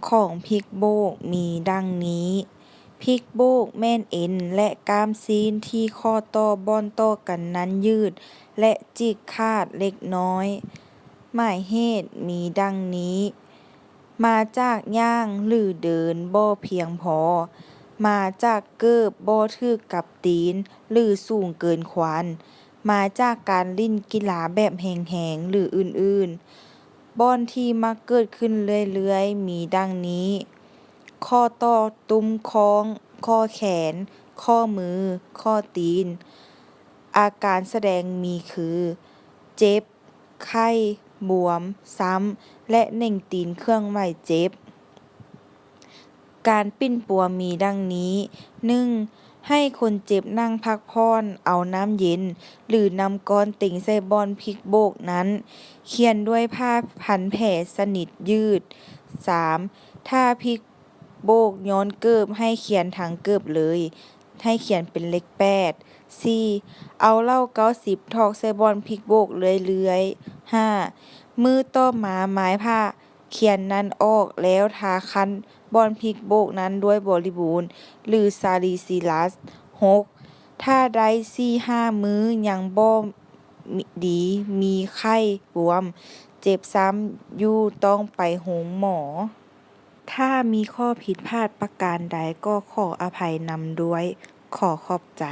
ຂອງພິກໂບກມີດັ່ງນີ້. ພິກໂບກແມ່ນເອັນ ແລະ ກ້າມຊີ້ນທີ່ຂໍ້ຕໍ່ບ່ອນຕໍ່ກັນນັ້ນຍືດ ແລະ ຈີກຂາດເລັກນ້ອຍ. ໝາຍເຫດມີດັ່ງນີ້. ມາຈາກຍ່າງ ຫຼື ເດີນບໍ່ພຽງພໍ. ມາຈາກເກີບບໍ່ຖືກກັບຕີນ ຫຼື ສູງເກີນຄວານ. ມາຈາກການຫຼິ້ນກິລາແບບແຮງໆ ຫຼື ອື່ນໆ. ບ່ອນທີ່ມັກເກີດຂຶ້ນເລື້ອຍໆ ມີດັ່ງນີ້. ຂໍ້ຕໍ່, ຕຸ້ມຂ້ອງ, ຂໍ້ແຂນ, ຂໍ້ມື, ຂໍ້ຕີນ. ອາການສະແດງມີຄື ເຈັບ, ໄຂ້, ບວມ, ຊ້ຳ ແລະ ເໜັງຕີນເຄື່ອນໄຫວເຈັບ. ການປິ່ນປົວມີດັ່ງນີ້. ໜຶ່ງ ໃຫ້ຄົນເຈັບນັ່ງພັກຜ່ອນ, ເອົານ້ຳເຢັນ ຫຼື ນ້ຳກ້ອນເຕັງໃສ່ບ່ອນພິກໂບກນັ້ນ. ຂຽນດ້ວຍຜ້າພັນແຜສະໜິດຍືດ. ສາມ ຖ້າພິກໂບກຍ້ອນເກີບ ໃຫ້ຂຽນທັງເກີບເລີຍ. ໃຫ້ຂຽນເປັນເລກແປດ. ສີ່ ເອົາເຫຼົ້າເກົ້າສິບຖອກໃສ່ບ່ອນພິກໂບກເລື້ອຍໆ. ຫ້າ ມື້ຕໍ່ມາ ມາຍຜ້າຂຽນນັ້ນອອກ ແລ້ວທາຂັ້ນບ່ອນພິກໂບກນັ້ນດ້ວຍບໍລິບູນ ຫຼື ຊາລີຊີລັສ. ຫົກ ຖ້າໄດ້ສີ່ຫ້າມື້ຍັງບໍ່ດີ ມີໄຂ້, ບວມ, ເຈັບຊ້ຳຢູ່ ຕ້ອງໄປໂຮງໝໍ. ຖ້າມີຂໍ້ຜິດພາດປະການໃດກໍຂໍອະໄພນຳດ້ວຍ. ຂໍຂອບໃຈ.